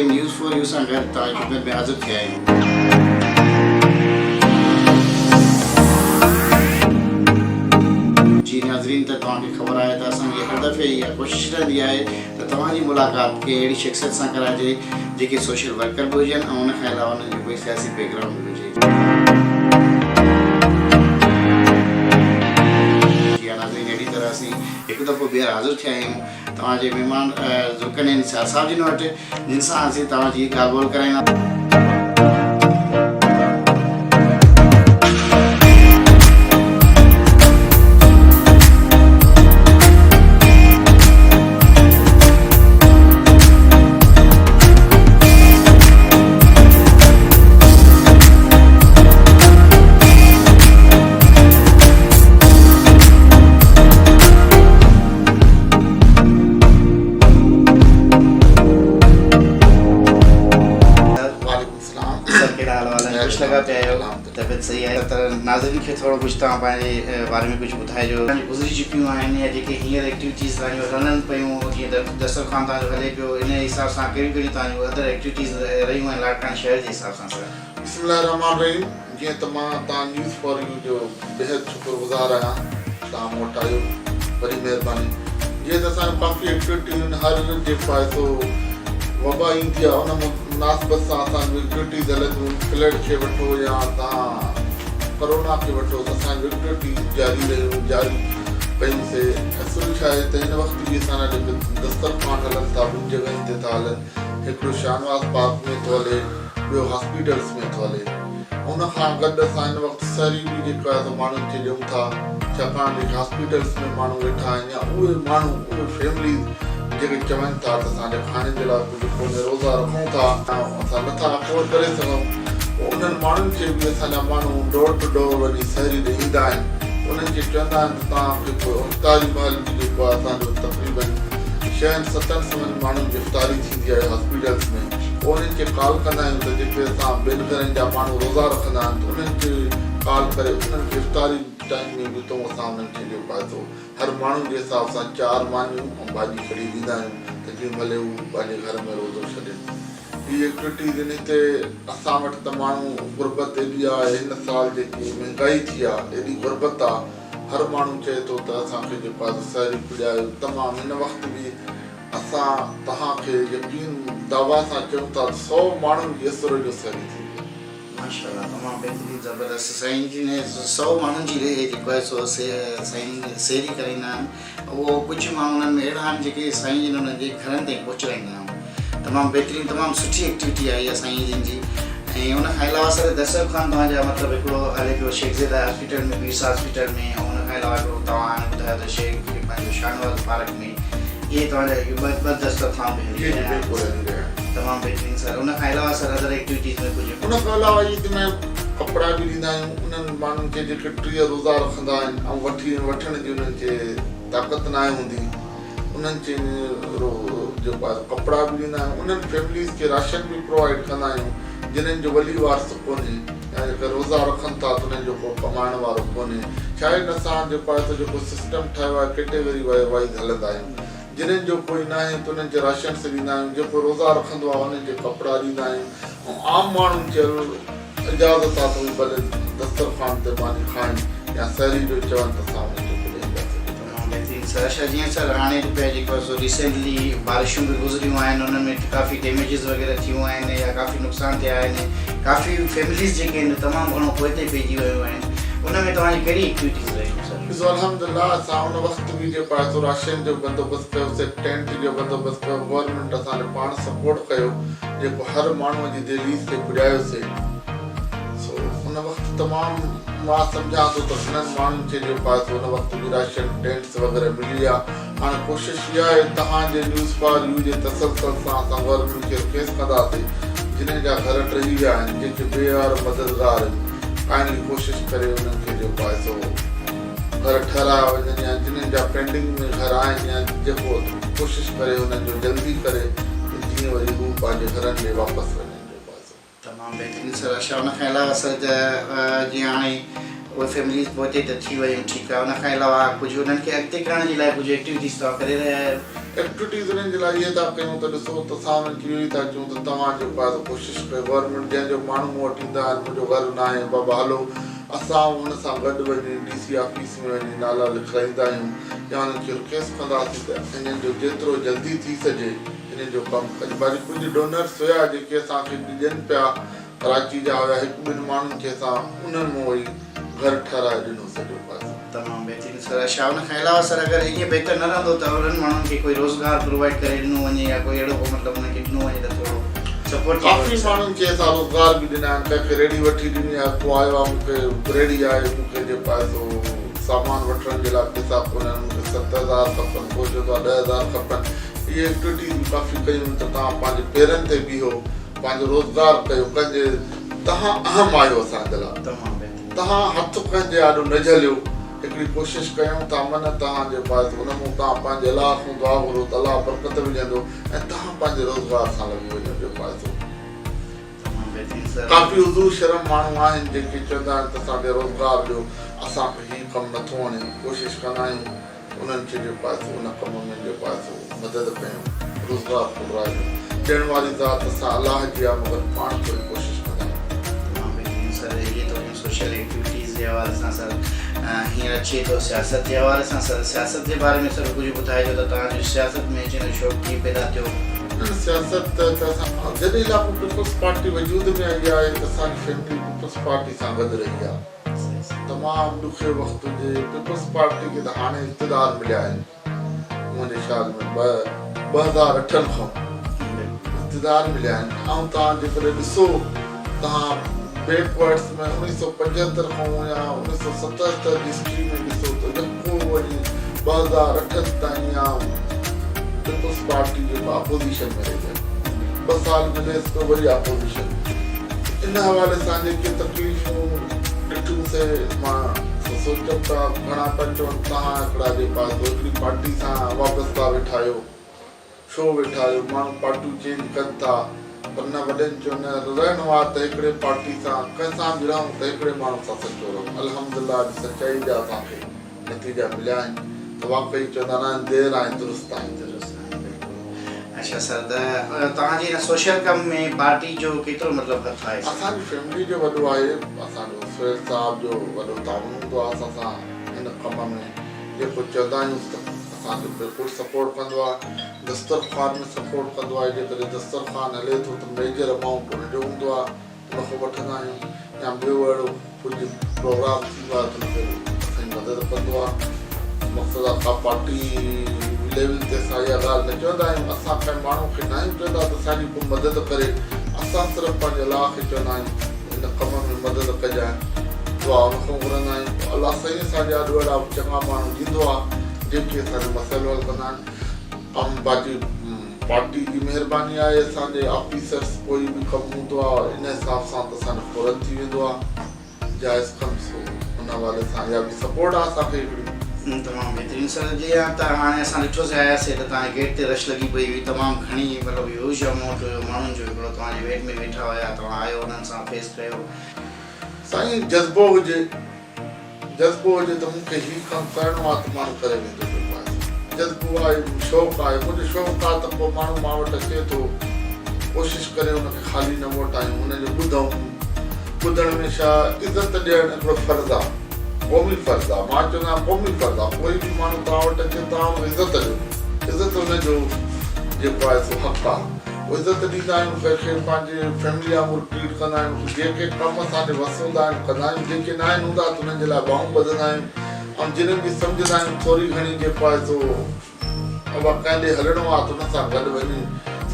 News for U سان گڏ توهان جي خدمت ۾ حاضر ٿيا آهيون. جي ناظرين ته توهان کي خبر آهي ته اسان جي هر دفعي اها ڪوشش رهندي آهي ته توهان جي ملاقات ڪنهن اهڙي شخصيت سان ڪرائجي جيڪي سوشل ورڪر به هجن ۽ ان کان علاوه انهن جو ڪوئي سياسي بيڪ گرائونڊ به هجي. جي ها ناظرين اهڙي طرح اسين هڪ دفعو ٻيهر حاضر ٿيا آهيون توهان جي مهمان ذوالقرنين سيال صاحب جن وٽ جن سان اسين توهان جي ڳالهه ٻولهه ڪرائيندا. وعليڪم السلام سر ڪهڙا حال احوال آهن خوش لڳا پيا آهيو طبيعت صحيح آهي ته ناظرين کي ٿورو ڪجهه توهان پنهنجي باري ۾ ڪجهه ٻڌائجو گذري چڪيون آهن يا جيڪي هينئر ايڪٽيوٽيز توهان جون هلن پيون جيئن ته دسترخوان توهان جو هلي پيو ان حساب سان ڪهڙيون ڪهڙيون توهان جون ادر ايڪٽيوٽيز رهيون آهن لاڙڪاڻي شهر جي حساب سان سر. بسم الله الرحمٰن الرحيم جيئن ته مان توهان نيوز فار يو جو بيحد شڪر گذار آهيان توهان مون وٽ آيو وڏي مهرباني جيئن ته اسان جون ڪافي ايڪٽيوٽيون آهن هر جيڪو آهي سو وبا ايندي آهي ان مناسبت سان اسان جون ايڪٽيوٽيز هلنديون آهن فلڊ کي وٺو يا توهان ڪرونا کي وٺو ته اسان جون ايڪٽيوٽيز جاري رهيون جاري ڪيون سي اصل ڇا آهي ته هن وقت به اسان جا جيڪي دسترخوان هلن ٿا ٻن جڳهين تي ٿا هلن هڪڙو شاهنواز پارڪ ۾ ٿو هلي ٻيو هاسپيٽلس ۾ ٿو هلي. ان کان گڏ اسان هن وقت سهري به جيڪو آهي سو ماڻهن کي ڏيون ٿا ڇاڪاڻ جيڪي هاسپيٽلس ۾ ماڻهو ويٺا آهن يا اهي ماڻهو اهي فيمليز جيڪي چون ٿا ته اسان کي کائڻ جي لاء ڪجهه ڪونهي روزا رکون ٿا اسان نٿا افورڊ ڪري سگهون پوء انهن ماڻهن کي به اسان جا ماڻهو ڊور ٽو ڊور وڃي سهري ڏئي ايندا آهن انهن کي چوندا آهن ته توهان کي پوء افطاري مهل به جيڪو آهي اسان جو تقريبن ڇهن ستن سون ماڻهن جي افطاري ٿيندي آهي هاسپيٽلس ۾ پوء انهن کي ڪال ڪندا آهيون ته جيڪي اسان ٻين گهرن جا ماڻهو روزا رکندا آهن ته انهن کي ڪال ڪري انهن کي افطاري ٽائيم ۾ به اتئون اسان انهن کي جيڪو آهي سو هر ماڻهو جي حساب سان چار مانيون ۽ ڀاڄي کڻي ڏيندا آهيون ته جيئن ڀلي هو پنهنجي گهر ۾ روزو ڇڏين. هي ايڪٽوٽيز آهن هتي اسان وٽ ته ماڻهو غربت ايڏي آهي هن سال جيڪي مهنگائي ٿي آهي ايڏي غربت آهي هر ماڻهو چئي ٿو ته اسان کي جيڪو آهي سو سهري پڄايو تمام هن وقت به اسان توهان کي يقين دعويٰ سان چئون ٿا ته سئو ماڻهن جي اسر جو سهري ٿيندي. ماشاءالله تمام بهترين زبردست سائين جن سئو ماڻهن جي رهي جيڪو آهي سو سائين سهري ڪرائيندا آهن اهو ڪجهه ماڻهو انهن ۾ اهڙا آهن جيڪي سائين جن انهن جي گهرن تائين پهچرائيندا آهن تمام بهترين تمام سٺي ايڪٽيوٽي آهي اها سائين جن جي ۽ ان کان علاوه سر دستر خوان توهان جا مطلب هڪڙو هلي پيو شيخ زيد هاسپيٽل ۾ پيرسا هاسپيٽل ۾ ۽ ان کان علاوه هڪڙو توهان هاڻي ٻڌايو ته شيخ پنهنجو شاهنواز پارڪ ۾ اهي توهان جا اهي ٻه دسترخوان به هلي جي جي رهيا آهن بلڪل هلي رهيا آهن. تمام بهترين سر ان کان علاوه سر ادر ايڪٽيوٽيز ۾ ڪجهه. ان کان علاوه عيد ۾ ڪپڙا به ڏيندا آهيون انهن ماڻهن کي جيڪي 30 روزا رکندا آهن ۽ وٺي وٺڻ جي انهن کي طاقت ناهي هوندي انهن کي جيڪو آهي ڪپڙا به ڏيندا آهيون انهن فيمليز کي راشن به پرووائيڊ ڪندا آهيون جنھن جو ولي وارث ڪونھي يا جيڪي روزا رکن ٿا تنھن جو ڪو ڪمائڻ وارو ڪونھي ڇا آھي اسان جيڪو آھي سو جيڪو سسٽم ٺاھيو آھي ڪيٽيگري وائيز ھلندا آھيون جنھن جو ڪوئي ناھي تنھن کي راشنس ڏيندا آھيون جيڪو روزا رکندو آھي انھن کي ڪپڙا ڏيندا آھيون ۽ عام ماڻھن کي اجازت آھي ته اھي ڀلي دسترخوان تي ماني کائن يا سحري جو چون ته اسان انھن کي ڪجھ ڏئي ٿا سگھون. تمام بهترين سر اڇا جيئن سر هاڻي به پيا جيڪو آهي سو ريسينٽلي بارشون به گذريون آهن انهن ۾ ڪافي ڊيميجز وغيره ٿيون آهن يا ڪافي نقصان ٿيا آهن ڪافي فيمليز جيڪي آهن تمام گهڻو پوئتي پئجي ويون آهن ان ۾ توهان جي ڪهڙي ايڪٽيوٽيز رهيون سر. ڏسو الحمدلله اسان ان وقت به جيڪو آهي سو راشن جو بندوبست ڪيوسي ٽينٽ جو بندوبست ڪيو گورنمينٽ اسان کي پاڻ سپورٽ ڪيو جيڪو هر ماڻهو جي دهليز تي پڄايوسي سو ان وقت تمام مان سمجهان ٿو ته گهڻن ماڻهن کي جيڪو آهي سو ان وقت به راشن، ٽينٽس وغيره ملي ويا. هاڻي ڪوشش اها آهي توهان جي نيوز فار يو جي تسلسل سان اسان گورنمينٽ کي رڪويسٽ ڪنداسين جنھن جا گهر ڊهي ويا آهن جيڪي بي يار و مددگار آهن ڪائنلي ڪوشش ڪري انهن کي جيڪو آهي سو گهر ٺهرايا وڃن يا جنھن جا پينڊنگ ۾ گهر آهن يا جيڪو ڪوشش ڪري انهن جو جلدي ڪري ته جيئن وري هو پنهنجي گهرن ڏي واپس وڃن جيڪو آهي سو. تمام بهترين سر اڇا ان کان علاوه سر جيئن هاڻي اهي فيمليز پوئتي ته ٿي ويون ٺيڪ آهي ان کان علاوه ڪجهه انهن کي اڳتي ڪرڻ جي لاء ڪجهه ايڪٽيوٽيز توهان ڪري رهيا آهيو؟ ايڪٽيوٽيز انهن جي لاء اهي ٿا ڪيون ته ڏسو ته اسان انهن کي اهو ئي ٿا چئون ته توهان جيڪو آهي سو ڪوشش ڪيو گورنمينٽ جنهن جو ماڻهو مون وٽ ايندا آهن منهنجو گهر ناهي بابا هلو اسان ان سان گڏ وڃي ڊي سي آفيس ۾ وڃي نالا لکرائيندا آهيون يا انهن کي رڪويسٽ ڪنداسين ته انهن جو جيترو جلدي ٿي سگهي انهن جو ڪم ڪجي باقي ڪجهه ڊونرس هيا جيڪي اسان کي ڏين پيا ڪراچي جا هيا هڪ ٻن ماڻهن کي اسان انهن مون وئي گهر ٺهرائي ڏنو سڄو پاسو. تمام بهترين سر اڇا ان کان علاوه سر اگر ائين بهتر نه رهندو ته انهن ماڻهن کي ڪوئي روزگار پرووائيڊ ڪري ڏنو وڃي يا ڪوئي اهڙو ڪو مطلب انهن کي ڏنو وڃي ته ٿورو سپورٽ ٿيندو ڪافي ماڻهن کي اسان روزگار به ڏنا آهن ڪنهن کي ريڙهي وٺي ڏني آهي ڪو آيو آهي مون کي ريڙهي آهي مون کي جيڪو آهي سو سامان وٺڻ جي لاء پئسا ڪونهن مون کي 7000 کپن ڪو چوندو آهي 10,000 کپن اهي ايڪٽيوٽيز به ڪافي ڪيون آهن ته توهان پنهنجي پيرن تي بيهو پنهنجو روزگار ڪيو ڪنهن جي تهان اهم آهيو اسان جي لاء تهان هٿ ڪنهن جي آڏو نه جهليو هڪڙي ڪوشش ڪيون ٿا من تهان جي باعث ان مون تهان پنهنجي الله کان دعا گهرو ته الله برڪت وجهندو ۽ تهان پنهنجي روزگار سان لڳي وڃو جو باعث ڪافي حضور شرم ماڻهو آهن جيڪي چوندا آهن ته اسان کي روزگار ڏيو اسان کي هي ڪم نٿو وڻي ڪوشش ڪندا آهيون انهن کي جيڪو آهي سو ان ڪم ۾ جيڪو آهي سو مدد ڪيون، روزگار کولرائي ڏيون. ڏيڻ واري ذات اسان الله جي آهي مگر پاڻ ٿوري ڪوشش ڪندا آهيون. تمام بهترين سر اهي ته هيون سوشل ايڪٽيوٽيز جي حوالي سان سر هينئر اچي ٿو سياست جي حوالي سان سر سياست جي باري ۾ سر ڪجهه ٻڌائجو ته توهان جو سياست ۾ اچڻ جو شوق ڪيئن پيدا ٿيو؟ نه سياست ته اسان جڏهن لاڳو پيپلز پارٽي وجود ۾ آئي آهي ته اسان جي فيملي پيپلز پارٽي سان گڏ رهي آهي. تمام ڏکيو وقت هجي پيپلز پارٽي کي ته هاڻي اقتدار مليا آهن منهنجي خيال ۾ 2008 کان اقتدار مليا آهن ۽ توهان جيڪڏهن ڏسو توهان بيڪ ورڊس ۾ 1975 کان يا 1977 جي هسٽري ۾ ڏسو ته يڪو وڃي 2008 تائين يا پيپلز پارٽي جيڪو اپوزيشن ۾ رهي آهي ٻه سال مليس ته وري اپوزيشن ان حوالي سان جيڪي تڪليفون ڏٺيون سي مان سوچيم ته گهڻا پيا چون توهان هڪڙا جي پاسو هڪڙي پارٽي سان وابسته ويٺا آهيو ڇو ويٺا آهيو ماڻهو پارٽيون چينج ڪن ٿا پر نه وڏن چيو نه رهڻو آهي ته هڪڙي پارٽي سان ڪنهن سان به رهون ته هڪڙي ماڻهو سان سچو رهون الحمدلله اڄ سچائي جا اسان کي نتيجا مليا آهن ته واقعي چوندا نه آهن دير آهن درست آهن. درست آهن بلڪل. اڇا سر ته توهان جي هن سوشل ڪم ۾ پارٽي جو ڪيترو مطلب هٿ آهي سر؟ اسان جي فيملي جو وڏو آهي اسان جو سهيل صاحب جو وڏو تعاون هوندو آهي اسان سان هن ڪم ۾ جيڪو چوندا آهيون ته اسان کي بلڪل سپورٽ ڪندو آهي دسترخوان ۾ سپورٽ ڪندو آهي جيڪڏهن دسترخوان هلي ٿو ته ميجر امائونٽ ان جو هوندو آهي ان کان وٺندا آهيون يا ٻيو اهڙو ڪجهه پروگرام ٿيندو آهي ته ان کي اسان جي مدد ڪندو آهي مقصد آهي ڪا پارٽي ليول تي اسان اها ڳالهه نه چوندا آهيون اسان ڪنهن ماڻهو کي ناهيون چوندا ته اسان جي ڪو مدد ڪري اسان صرف پنهنجي الله کي چوندا آهيون هن ڪم ۾ مدد ڪجانء دعا ان کان گهرندا آهيون پوء الله سائين اسان جي آڏو اهڙا چڱا ماڻهو ڏيندو آهي جيڪي اسان جو مسئلو حل ڪندا آهن ڪم باقي پارٽي جي مهرباني آهي اسان جي آفيسرس ڪوئي به ڪم هوندو آ ان حساب سان ته اسان جو فورن ٿي ويندو آ جائز ڪم سو ان حوالي سان اها به سپورٽ آ اسان کي هڪڙي. تمام بهترين سر جي ها ته هاڻي اسان ڏٺو سي آيا سي ته توهان جي گيٽ تي رش لڳي پئي هئي تمام گهڻي مطلب هيوج امائونٽ هيو ماڻهن جو هڪڙو توهان جي ويٽ ۾ ويٺا هيا توهان آيو انهن سان فيس ڪيو. سائين جذبو هجي جذبو هجي ته مون کي هي ڪم ڪرڻو آ ته ماڻهو ڪري ويندو جيڪو آهي سو جذبو آهي شوق آهي منهنجو شوق آ ته ڪو ماڻهو مان وٽ اچي ٿو ڪوشش ڪري ان کي خالي نه موٽايون ان جو ٻڌون ٻڌڻ ۾ ڇا عزت ڏيڻ هڪڙو فرض آ قومي فرض آ مان چوندو آهيان قومي فرض آ ڪوئي به ماڻهو توهان وٽ اچي توهان ان کي عزت ڏيو عزت ان جو جيڪو آهي سو حق آ. عزت ڏيندا آهيون ڪنهن کي پنهنجي فيملي وانگر ٽريٽ ڪندا آهيون جيڪي ڪم اسان جي وس هوندا آهن ڪندا آهيون جيڪي ناهن هوندا ته انهن جي لاء ٻانهون ٻڌندا آهيون ۽ جنھن جي سمجهندا آهيون ٿوري گهڻي جيڪو آهي سو ابا ڪنهن ڏي هلڻو آهي ته ان سان گڏ وڃي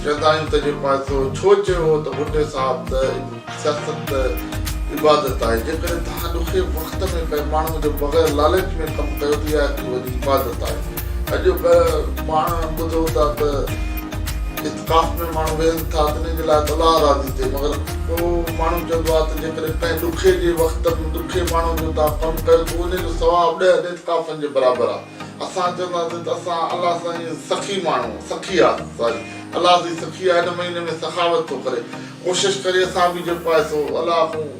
چوندا آهيون ته جيڪو آهي سو ڇو چيو هو ته ڀٽي صاحب ته سياست ته عبادت آهي جيڪڏهن توهان ڏکي وقت ۾ ڪنهن ماڻهو جو بغير لالچ ۾ ڪم ڪيو ته اها هڪڙي وڏي عبادت آهي اڄ پاڻ ٻڌو ٿا ته اعتڪاف ۾ ماڻهو ويهن ٿا تنهن جي لاء ته الله راضي ٿئي مگر ڪو ماڻهو چوندو آهي ته جيڪڏهن ڪنهن ڏکي جي وقت ۾ ڏکي ماڻهو جو توهان ڪم ڪيو ته ان جو ثواب ڏهن اعتڪافن جي برابر آهي اسان چونداسين ته اسان الله سائين سخي ماڻهو سخي آهي ساري الله سائين سخي آهي هن مهيني ۾ سخاوت ٿو ڪري ڪوشش ڪري اسان به جيڪو آهي سو الله کان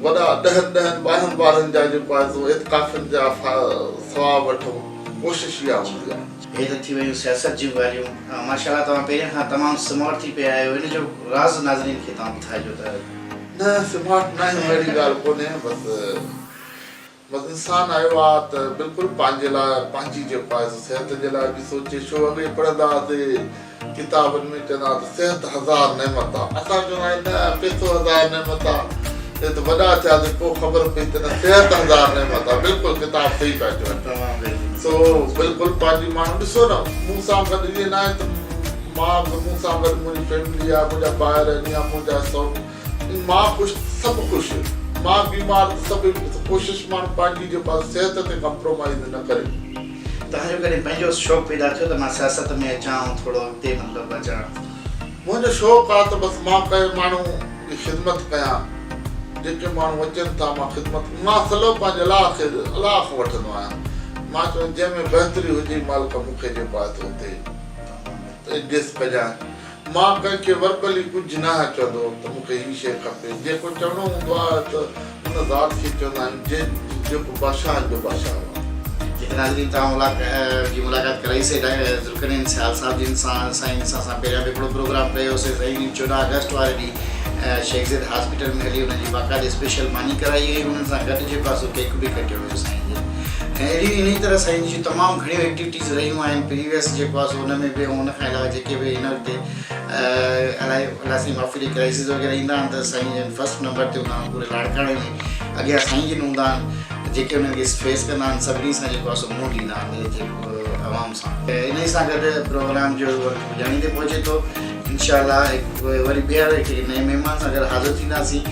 وڏا ڏهن ڏهن ٻارهن ٻارهن جا جيڪو آهي سو اعتڪافن جا ثواب وٺون ڪوشش اها هوندي آهي. هي ته ٿي ويون سياست جون ڳالهيون. ماشاء الله توهان پهرين کان تمام سمارٽ ٿي پيا آهيو ان جو راز ناظرين کي توهان ٻڌائجو ته. نه سمارٽ نه آهيون اهڙي ڳالهه ڪونهي بس بس انسان آيو آ ته بلڪل پنهنجي لاء پنهنجي جيڪو آهي سو صحت جي لاء به سوچي ڇو اڳي پڙهندا هئاسي ڪتابن ۾ چوندا هئا ته صحت هزار نعمت آ اسان چوندا آهيون نه پيسو هزار نعمت آ جڏهن ته وڏا ٿياسي پوء خبر پئي ته نه صحت هزار نعمت آ بلڪل ڪتاب صحيح پيا چون سو بلڪل پنهنجي ماڻهو ڏسو نه مون سان گڏ ائين ناهي ته مان مون سان گڏ منهنجي فيملي آ منهنجا ڀائر آهن يا منهنجا سئوٽ مان خوش ته سڀ خوش، مان بيمار ته سڀ ڪوشش ماڻهو پنهنجي جيڪو آهي صحت تي ڪمپرومائيز نه ڪري. توهان جو ڪڏهن پنهنجو شوق پيدا ٿيو ته مان سياست ۾ اچان ۽ ٿورو اڳتي مطلب اچان؟ منهنجو شوق آهي ته بس مان ڪنهن ماڻهو جي خدمت ڪيان، جيڪي ماڻهو اچن ٿا مان خدمت مان صلو پنهنجي الله کي الله کان وٺندو آهيان، مان چوندو جنهن ۾ بهتري هجي مالڪ مون کي جيڪو آهي ته اتي ايڊجسٽ ڪجانء. مان ڪنهن کي وربلي ڪجهه ناهيان چوندو ته مون کي هي شيء کپي. جيڪو چوڻو هوندو آهي ته ان ذات کي چوندا آهيون جنهن جيڪو بادشاهن جو بادشاهه آهي. جيڪي ناظرين توهان جي ملاقات ڪرائي سي ذوالقرنين سيال صاحب جن سان سائين سان اسان پهريان به هڪڙو پروگرام ڪيو سي سائين جن 14 آگسٽ واري ڏينهن شيخ زيد هاسپيٽل ۾ هلي انهن جي باقاعدي اسپيشل ماني ڪرائي وئي انهن سان گڏ جيڪو آهي سو ڪيڪ به ڪٽيو ويو سائين جن ۽ اهڙي انهي طرح سائين جون تمام گهڻيون ايڪٽيوٽيز رهيون آهن پريويس جيڪو آهي سو ان ۾ به ۽ ان کان علاوه جيڪي به هن وقت الائي الله سائين معافي ڏي ڪرائسز وغيره ايندا آهن ته سائين جن فرسٽ نمبر تي هوندا آهن پوري لاڙڪاڻي ۾ اڳيان سائين جن هوندا آهن جيڪي انهن کي فيس ڪندا آهن سڀني سان جيڪو آهي سو منهن ڏيندا آهن جيڪو عوام سان انهي سان گڏ پروگرام جو وقت پڄاڻي تي پهچي ٿو انشاء الله هڪ وري ٻيهر هڪ نئين مهمان سان گڏ حاضر ٿينداسين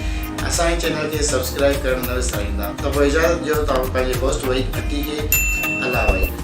اسان جي چينل کي سبسڪرائب ڪرڻ نه وساريندا ته پوء اجازت ڏيو توهان پنهنجي هوسٽ وحيد ڀٽي کي الله وحيد.